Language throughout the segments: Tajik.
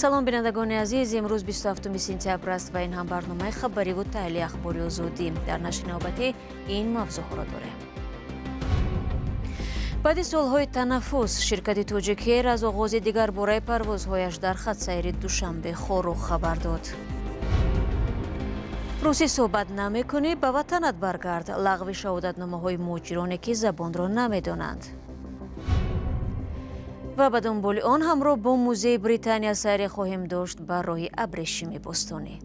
Салом, бинандагони азиз. Имрӯз 27 сентябр аст ва ин ҳам барномаи хабариву таҳлили Ахбори Озодӣ. Дар нашри навбатӣ ин мавзӯъҳоро дорем. Баъди солҳои танаффус ширкати Тоҷикэйр аз оғози дигарбораи парвозҳояш дар хатсайри Душанбе Хоруғ хабар дод. Русӣ суҳбат намекунӣ, ба ватанат баргард. Лағви шаҳодатномаҳои муҳоҷироне, ки забонро намедонанд. Ва ба дунболи он ҳамроҳ бо Музеи Британия сайре хоҳем дошт ба роҳи абрешими бостонӣ.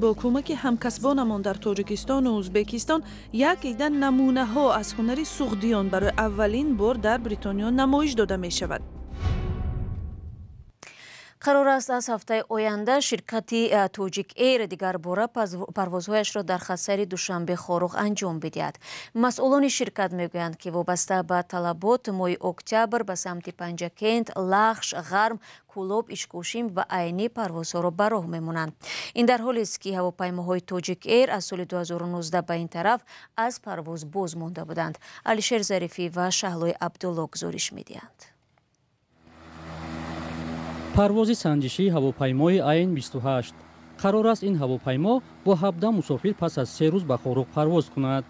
Бо кӯмаки ҳамкасбонамон дар Тоҷикистону Ӯзбекистон як ида намунаҳо аз ҳунари суғдиён барои аввалин бор дар Бритониё намоиш дода мешавад. Қарор аст, аз ҳафтаи оянда ширкати Тоҷик Эйр дигарбора парвозҳояшро дар хатсайри Душанбе Хоруғ анҷом бидиҳад. Масъулони ширкат мегӯянд, ки вобаста ба талабот моҳи октябр ба самти Панҷакент, Лахш, Ғарм, Кӯлоб, Ишкошим ва Айнӣ парвозҳоро ба роҳ мемонанд. Ин дар ҳолест, ки ҳавопаймоҳои Тоҷик Эйр аз соли 2019 ба ин тараф аз парвоз боз монда буданд. Алишер Зарифӣ ва Шаҳлои Абдулло гузориш медиҳанд. Парвози санҷишии ҳавопаймои Ан 28. Қарор аст, ин ҳавопаймо бо 17 мусофир пас аз 3 рӯз ба Хоруғ парвоз кунад.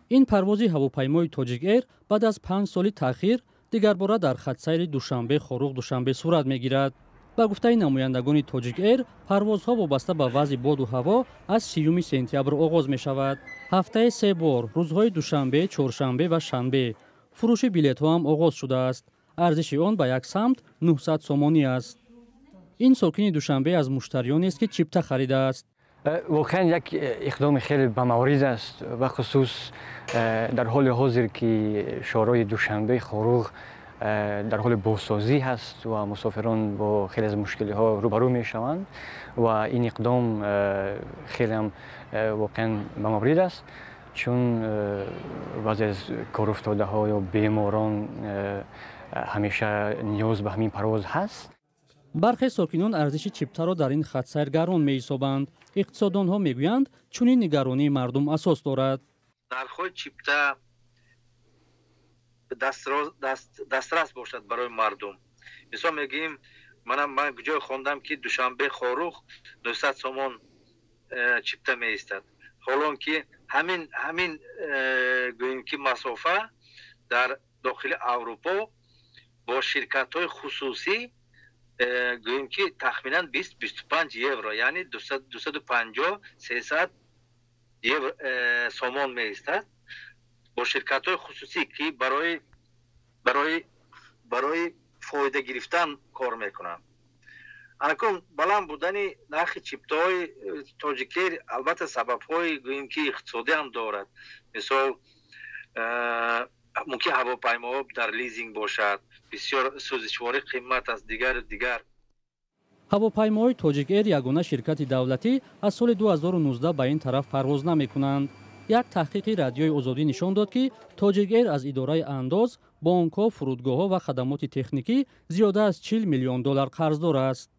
Ин парвози ҳавопаймои Тоҷик Эйр баъд аз 5 соли таъхир дигарбора дар хатсайри Душанбе Хоруғ Душанбе сурат мегирад. Ба гуфтаи намояндагони Тоҷик Эйр, парвозҳо вобаста ба вазъи боду ҳаво аз 30 сентябр оғоз мешавад. Ҳафтаи се бор, рӯзҳои душанбе, чоршанбе ва шанбе. Фурӯши билетҳо ҳам оғоз шудааст. Арзиши он ба як самт 900 сомонӣ аст. Ин сокини Душанбе аз муштариёнест, ки чипта харидааст. Воқеан, як иқдоми хеле бамаврид аст, бахусус дар ҳоли ҳозир, ки шоҳроҳи Душанбе Хоруғ дар ҳоли бозсозӣ ҳаст ва мусофирон бо хеле аз мушкилиҳо рӯбарӯ мешаванд ва ин иқдом хелеам воқеан бамаврид аст, чун баъзе аз коруфтодаҳо ё беморон ҳамеша ниёз ба ҳамин парвоз ҳаст. Бархе сокинон арзиши чиптаро дар ин хатсайр гарон меҳисобанд. Иқтисоддонҳо мегӯянд, чунин нигаронии мардум асос дорад. Нархҳои чипта дастрас бошад барои мардум. Мисол мегӯем, манам ман ҷое хондам, ки Душанбе Хоруғ 900 сомон чипта меистад, ҳолон ки ҳамин, гӯем ки, масофа дар дохили Аврупо бо ширкатҳои хусусӣ, гӯем ки, тахминан 20-25 евро, яъне 250, 300 евро, сомон меистад бо ширкатҳои хусусӣ, ки барои фоида гирифтан кор мекунанд. Акун баланд будани нархи чиптаҳои Тоҷикэйр албатта сабабҳои, гӯем ки, иқтисодӣ ҳам дорад. Мисол, мумкин ҳавопаймоҳо дар лизинг бошад, бисёр сӯзишворӣ қимат аст, дигару дигар. Ҳавопаймоҳои Тоҷик Эйр, ягона ширкати давлатӣ, аз соли 2019 ба ин тараф парвоз намекунанд. Як таҳқиқи Радиои Озодӣ нишон дод, ки Тоҷик Эйр аз идораи андоз, бонкҳо, фурудгоҳҳо ва хадамоти техникӣ зиёда аз 40 миллион доллар қарздор аст.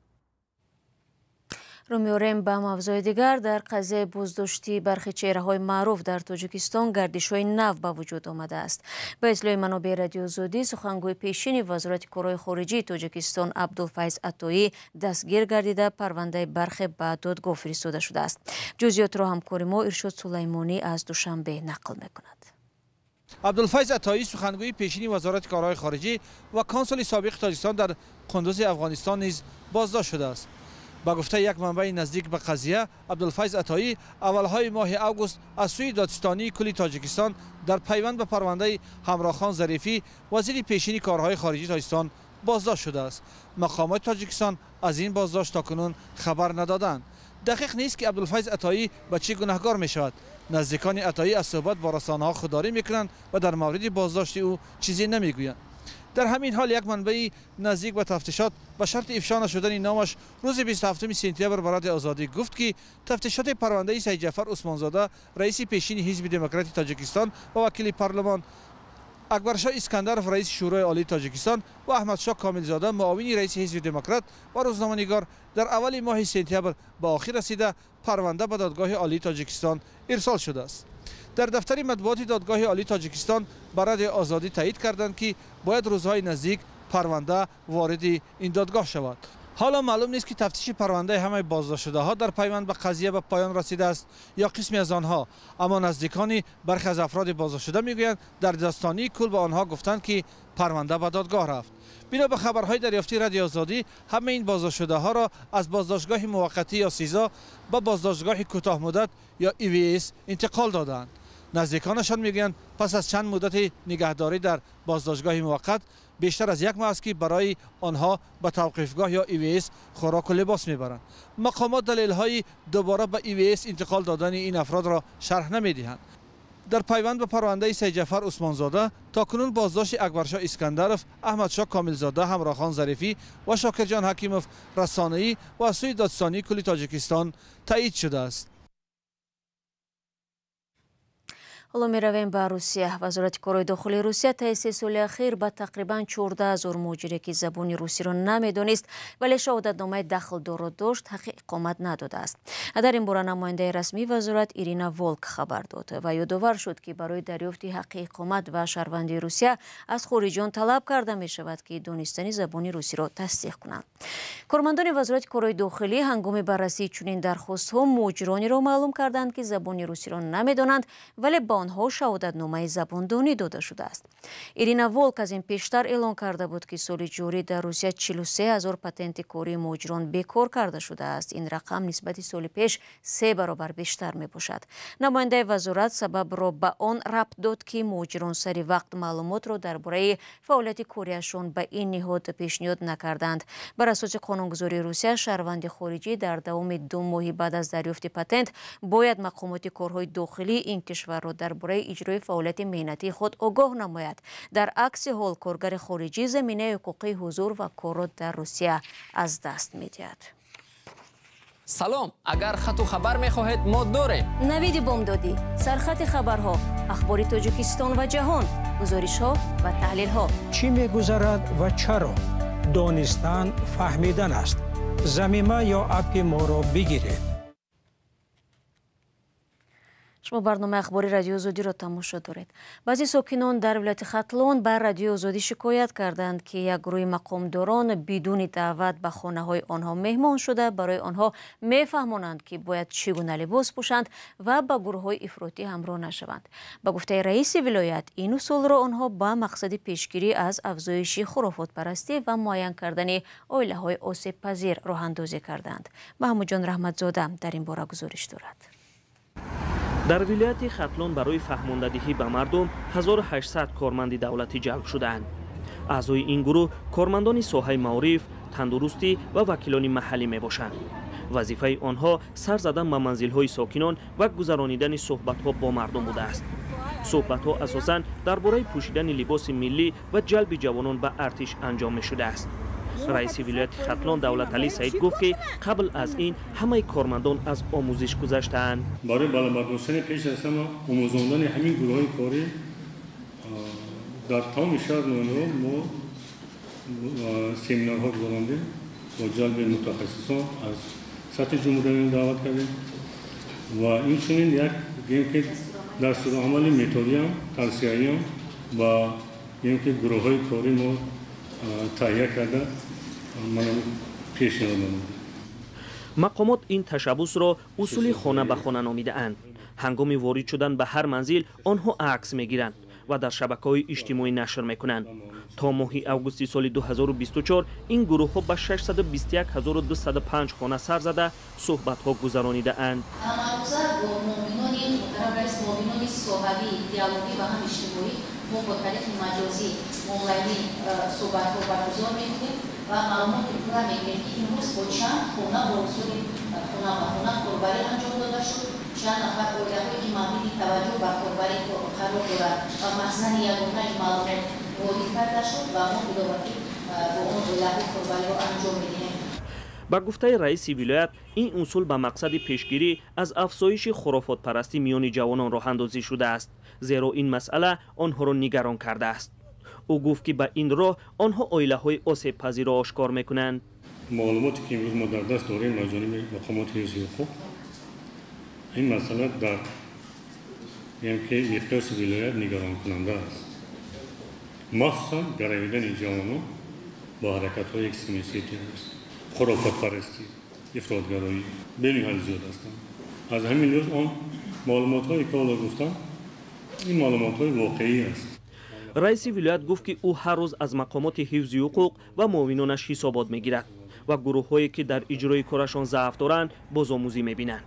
Рӯ меорем ба мавзӯи дигар. Дар қазияи боздошти бархе чеҳраҳои маъруф дар Тоҷикистон гардишҳои нав ба вуҷуд омадааст. Ба иттилои манобеи Радиои Озодӣ, сухангӯи пешини Вазорати корҳои хориҷии Тоҷикистон Абдулфайз Атоӣ дастгир гардида, парвандаи бархе ба додгоҳ фиристода шудааст. Ҷузъиётро ҳамкори мо Иршод Сулаймонӣ аз Душанбе нақл мекунад. Абдулфайз Атоӣ, сухангӯи пешини Вазорати корҳои хориҷӣ ва консули собиқи Тоҷикистон дар Қундузи Афғонистон, низ боздошт шудааст. Ба гуфтаи як манбаи наздик ба қазия, Абдулфайз Атоӣ аввалҳои моҳи август аз сӯи Додситонии кулли Тоҷикистон дар пайванд ба парвандаи Ҳамроҳхон Зарифӣ, вазири пешини корҳои хориҷии Тоҷикистон, боздошт шудааст. Мақомоти Тоҷикистон аз ин боздошт то кунун хабар надоданд. Дақиқ нест, ки Абдулфайз Атоӣ ба чӣ гунаҳгор мешавад. Наздикони Атоӣ аз суҳбат бо расонаҳо худдорӣ мекунанд ва дар мавриди боздошти ӯ чизе намегӯянд. Дар ҳамин ҳол, як манбаи наздик ба тафтишот ба шарти ифшо нашудани номаш рӯзи 27 сентябр ба Радиои Озодӣ гуфт, ки тафтишоти парвандаи Сайдҷафар Усмонзода, раиси пешини Ҳизби Демократии Тоҷикистон ва вакили парлумон, Акбаршоҳ Искандаров, раиси Шӯрои Олии Тоҷикистон, ва Аҳмадшоҳ Комилзода, муовини раиси Ҳизби Демократ ва рӯзноманигор, дар аввали моҳи сентябр ба охир расида, парванда ба Додгоҳи Олии Тоҷикистон ирсол шудааст. Дар дафтари матбуоти Додгоҳи Олии Тоҷикистон ба Радиои Озодӣ таъид карданд, ки бояд рӯзҳои наздик парванда вориди ин додгоҳ шавад. Ҳоло маълум нест, ки тафтиши парвандаи ҳамаи боздоштшудаҳо дар пайванд ба қазия ба поён расидааст ё қисме аз онҳо. Аммо наздикони бархе аз афроди боздоштшуда мегӯянд, дар додситонии кул ба онҳо гуфтанд, ки парванда ба додгоҳ рафт. Бино ба хабарҳои дарёфтии Радиои Озодӣ, ҳамаи ин боздоштшудаҳоро аз боздоштгоҳи муваққатӣ ё СИЗО ба боздоштгоҳи кӯтоҳмуддат ё ИВС интиқол додаанд. Наздиконашон мегӯянд, пас аз чанд муддати нигаҳдорӣ дар боздоштгоҳи муваққат бештар аз як моҳ аст, ки барои онҳо ба тавқифгоҳ ё ИВС хӯроку либос мебаранд. Мақомот далелҳои дубора ба ИВС интиқол додани ин афродро шарҳ намедиҳанд. Дар пайванд ба парвандаи Сайдҷафар Усмонзода то кунун боздошти Акбаршоҳ Искандаров, Аҳмадшоҳ Комилзода, Ҳамроҳхон Зарифӣ ва Шокирҷон Ҳакимов расонаӣ ва аз сӯи додситонии кулли Тоҷикистон таъйид шудааст. Ҳоло меравем ба Русия. Вазорати корҳои дохилии Русия таи 3 соли ахир ба тақрибан 14 000 муҳоҷире, ки забони русиро намедонист, вале шаҳодатномаи дахлдорро дошт, ҳаққи иқомат надодааст. Дар ин бора намояндаи расмии вазорат Ирина Волк хабар дод ва ёдовар шуд, ки барои дарёфти ҳаққи иқомат ва шаҳрвандии Русия аз хориҷиён талаб карда мешавад, ки донистани забони русиро тасдиқ кунанд. Кормандони вазорати корҳои дохилӣ ҳангоми баррасии чунин дархостҳо муҳоҷиронеро маълум карданд, ки забони русиро намедонанд, вале ба онҳо шаҳодатномаи забондонӣ дода шудааст. Ирина Волк аз ин пештар эълон карда буд, ки соли ҷорӣ дар Русия 43 000 патенти кории муҳоҷирон бекор карда шудааст. Ин рақам нисбати соли пеш 3 баробар бештар мебошад. Намояндаи вазорат сабабро ба он рабт дод, ки муҳоҷирон сари вақт маълумотро дар бораи фаъолияти кориашон ба ин ниҳод пешниҳод накарданд. Бар асоси қонунгузории Русия, шаҳрванди хориҷӣ дар давоми 2 моҳи баъд аз дарёфти патент бояд мақомоти корҳои дохилии ин кишварро дар бораи иҷрои фаъолияти меҳнатии худ огоҳ намояд. Дар акси ҳол коргари хориҷӣ заминаи ҳуқуқии ҳузур ва корро дар Русия аз даст медиҳад. Салом, агар хату хабар мехоҳед, мо дорем. Навиди бомдодӣ, сархати хабарҳо, ахбори Тоҷикистон ва ҷаҳон, гузоришҳо ва таҳлилҳо. Чӣ мегузарад ва чаро? Донистан фаҳмидан аст. Замима ё аппи моро бигиред. Шумо барномаи ахбори Радиои Озодиро тамошо доред. Баъзе сокинон дар вилояти Хатлон ба Радиои Озодӣ шикоят карданд, ки як гурӯҳи мақомдорон бидуни даъват ба хонаҳои онҳо меҳмон шуда, барои онҳо мефаҳмонанд, ки бояд чӣ гуна либос пӯшанд ва ба гурӯҳҳои ифротӣ ҳамроҳ нашаванд. Ба гуфтаи раиси вилоят, ин усулро онҳо ба мақсади пешгирӣ аз афзоиши хурофотпарастӣ ва муайян кардани оилаҳои осебпазир роҳандозӣ карданд. Маҳмудҷон Раҳматзода дар ин бора гузориш дорад. Дар вилояти Хатлон барои фаҳмондадиҳӣ ба мардум 1800 корманди давлатӣ ҷалб шудаанд. Аъзои ин гурӯҳ кормандони соҳаи маориф, тандурустӣ ва вакилони маҳаллӣ мебошанд. Вазифаи онҳо сар задан ба манзилҳои сокинон ва гузаронидани суҳбатҳо бо мардум будааст. Суҳбатҳо асосан дар бораи пӯшидани либоси миллӣ ва ҷалби ҷавонон ба артиш анҷом мешудааст. Раиси вилояти Хатлон Давлаталӣ Саид гуфт, ки қабл аз ин ҳамаи кормандон аз омӯзиш гузаштаанд. Барои баланд бардоштани, пеш аз ҳама омӯзондани ҳамин гурӯҳҳои корӣ дар тамоми шаҳр ноҳияҳо мо семинарҳо гузарондем, бо ҷалби мутахассисон аз сатҳи ҷумҳуриявӣ даъват кардем ва инчунин як гӯем ки дастурамали методиам, тавсияиам ба гӯем ки гурӯҳҳои корӣ мо таҳия карда пешниҳод намудем. Мақомот ин ташаббусро усули хона ба хона номидаанд. Ҳангоми ворид шудан ба ҳар манзил онҳо акс мегиранд ва дар шабакаҳои иҷтимоӣ нашр мекунанд. То моҳи августи соли 2024 ин гурӯҳҳо ба 621 205 хона сар зада, суҳбатҳо гузаронидаанд. Ҳамарӯза бо муовинони муҳтарам раис, муовинони соҳавӣ, диалогӣ ва ҳам иҷтимоӣ мо бо тариқи маҷозӣ, онлайнӣ суҳбатҳо баргузор мекунем ва маълумоти пурра мегирем, ки имрӯз бо чанд хона бо усули хона ба хона корбарӣ анҷом дода шуд, чанд нафар оилаҳое, ки мавриди таваҷҷӯҳ ба корбарӣ қарор дорад ва махзани ягонаи маълумот ворид карда шуд ва мо иловатӣ бо он оилаҳо корбариро анҷом медиҳем. Ба гуфтаи раиси вилоят, ин усул ба мақсади пешгирӣ аз афзоиши хурофотпарастӣ миёни ҷавонон роҳандозӣ шудааст, зеро ин масъала онҳоро нигарон кардааст. Ӯ гуфт, ки ба ин роҳ онҳо оилаҳои осебпазирро ошкор мекунанд. Маълумоте ки имрӯз мо дар даст дорем аз ҷониби мақомоти ҳифзи ҳуқуқ, ин масъала дар гӯем ки миқёси вилоят нигаронкунанда аст, махсусан гаравидани ҷавонон бо ҳаракатҳои экстремистии террористӣ. хурофотпарастӣ, ифротгароӣ бениҳоят зиёд ҳастанд. Аз ҳамин лиҳоз он маълумотҳое ки ҳоло гуфтам, ин маълумотҳои воқеӣ аст. Раиси вилоят гуфт, ки ӯ ҳар рӯз аз мақомоти ҳифзи ҳуқуқ ва муовинонаш ҳисобот мегирад ва гурӯҳҳое ки дар иҷрои корашон заъф доранд, бозомӯзӣ мебинанд.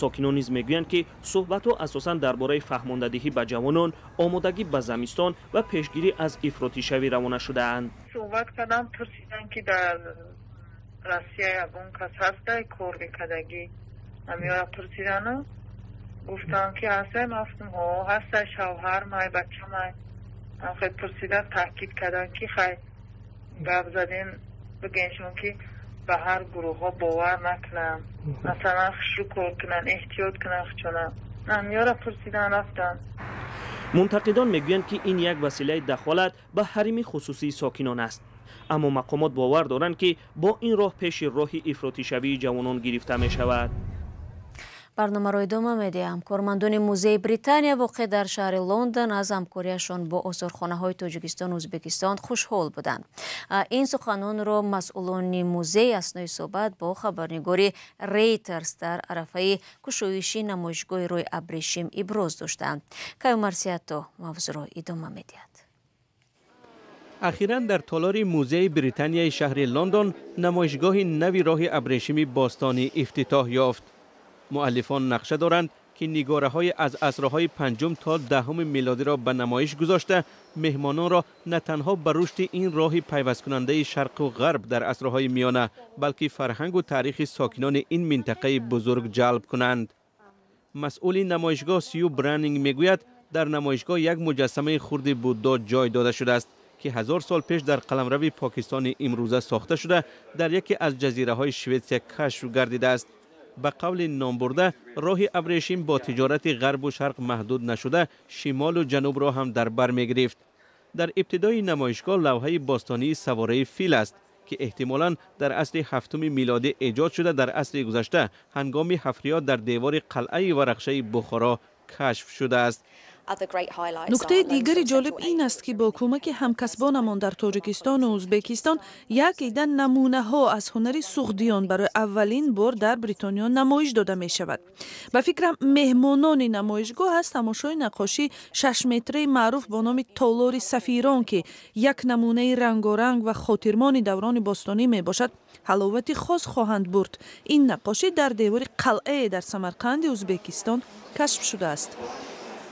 Сокинон низ мегӯянд, ки суҳбатҳо асосан дар бораи фаҳмондадиҳӣ ба ҷавонон, омодагӣ ба замистон ва пешгирӣ аз ифротишавӣ равона шудаанд. Суҳбат кардам, пурсиданд, ки дар Россия ягон кас ҳастай кор мекардагӣ, ҳамиёра пурсидану гуфтам, ки ҳастай. Ман гуфтам, ҳо, ҳастай, шавҳар май, бача май. Хел пурсидан, таъкид карданд, ки хай гап задем, бигӯен ки ба ҳар гурӯҳҳо бовар накунанд, масалан, хушрӯ кор кунанд, эҳтиёт кунанд хучона. Ҳамиёра пурсидан, рафтанд. Мунтақидон мегӯянд, ки ин як василаи дахолат ба ҳарими хусусии сокинон аст, аммо мақомот бовар доранд, ки бо ин роҳ пеши роҳи ифротишавии ҷавонон гирифта мешавад. Барномаро идома медиҳам. Кормандони музеи Британия воқеъ дар шаҳри Лондон аз ҳамкориашон бо осорхонаҳои Тоҷикистону Ӯзбекистон хушҳол буданд. Ин суханонро масъулони музей аснои суҳбат бо хабарнигори Рейтерс дар арафаи кушоиши намоишгоҳи роҳи абрешим иброз доштанд. Каюмарсиято мавзӯъро идома медиҳад. Ахиран дар толори музеи Британияи шаҳри Лондон намоишгоҳи нави роҳи абрешими бостонӣ ифтитоҳ ёфт. Муаллифон нақша доранд, ки нигораҳои аз асрҳои панҷум то даҳуми милодиро ба намоиш гузошта, меҳмононро на танҳо ба рушди ин роҳи пайвасткунандаи шарқу ғарб дар асрҳои миёна, балки фарҳангу таърихи сокинони ин минтақаи бузург ҷалб кунанд. Масъули намоишгоҳ Сью Браннинг мегӯяд, дар намоишгоҳ як муҷассамаи хурди Буддо ҷой дода шудааст, ки 1000 сол пеш дар қаламрави Покистони имрӯза сохта шуда, дар яке аз ҷазираҳои Шветсия кашф гардидааст. Ба қавли номбурда, роҳи абрешим бо тиҷорати ғарбу шарқ маҳдуд нашуда, шимолу ҷанубро ҳам дар бар мегирифт. Дар ибтидои намоишгоҳ лавҳаи бостонии савораи фил аст, ки эҳтимолан дар асри ҳафтуми милодӣ эҷод шуда, дар асри гузашта ҳангоми ҳафриёт дар девори қалъаи Варахшаи Бухоро кашф шудааст. Нуктаи дигари ҷолиб ин аст, ки бо кӯмаки ҳамкасбонамон дар Тоҷикистону Ӯзбекистон як ида намунаҳо аз ҳунари суғдиён барои аввалин бор дар Бритониё намоиш дода мешавад. Ба фикрам, меҳмонони намоишгоҳ аз тамошои наққошии шашметраи маъруф бо номи Толори сафирон, ки як намунаи рангоранг ва хотирмони даврони бостонӣ мебошад, ҳаловати хос хоҳанд бурд. Ин наққошӣ дар девори қалъае дар Самарқанди Ӯзбекистон кашф шудааст.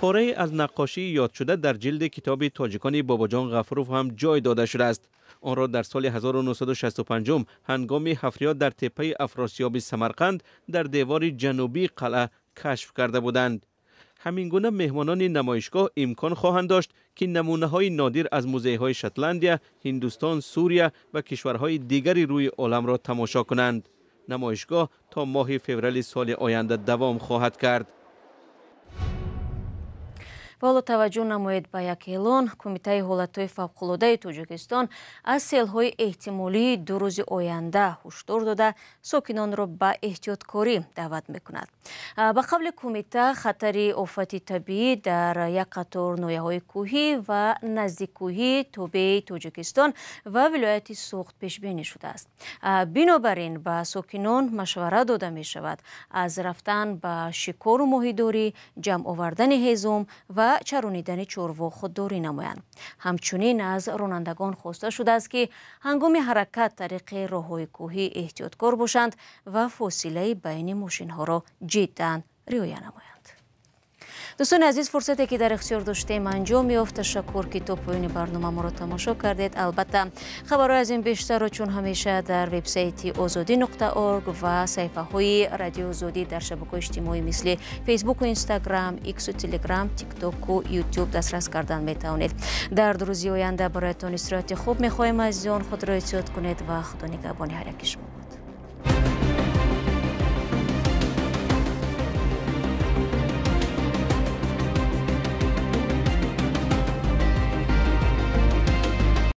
Порае аз наққошии ёдшуда дар ҷилди китоби Тоҷикони Бобоҷон Ғафуров ҳам ҷой дода шудааст. Онро дар соли 1965 ҳангоми ҳафриёт дар теппаи Афросиёби Самарқанд дар девори ҷанубии қалъа кашф карда буданд. Ҳамин гуна меҳмонони намоишгоҳ имкон хоҳанд дошт, ки намунаҳои нодир аз музейҳои Шотландия, Ҳиндустон, Сурия ва кишварҳои дигари рӯи оламро тамошо кунанд. Намоишгоҳ то моҳи феврали соли оянда давом хоҳад кард. Ва ҳоло таваҷҷӯҳ намоед ба як эълон. Кумитаи ҳолатҳои фавқулодаи Тоҷикистон аз селҳои эҳтимолии 2 рӯзи оянда ҳушдор дода, сокинонро ба эҳтиёткорӣ даъват мекунад. Ба қавли кумита, хатари офати табиӣ дар як қатор ноҳияҳои кӯҳӣ ва наздиккӯҳии тобеи Тоҷикистон ва вилояти Суғд пешбинӣ шудааст. Бинобар ин ба сокинон машварат дода мешавад аз рафтан ба шикору моҳидорӣ, ҷамъ овардани ҳезум ва чаронидани чорво худдорӣ намоянд. Ҳамчунин аз ронандагон хоста шудааст, ки ҳангоми ҳаракат тариқи роҳҳои кӯҳӣ эҳтиёткор бошанд ва фосилаи байни мошинҳоро ҷиддан риоя намоянд. Дӯстони азиз, фурсате ки дар ихтиёр доштем, анҷом ёфт. Ташаккур, ки то поёни барнома моро тамошо кардед. Албатта, хабарҳои аз ин бештарро чун ҳамеша дар вебсайти озодӣ.орг ва саҳифаҳои Радиои Озодӣ дар шабакаҳои иҷтимоӣ мисли Фейсбуку, Инстаграм, Иксу, Телеграм, Тиктоку, Ютуб дастрас кардан метавонед. Дар 2 рӯзи оянда бароятон истироҳати хуб мехоҳем. Азизон, худро эҳтиёт кунед ва Худо нигаҳбони ҳар яки шумо.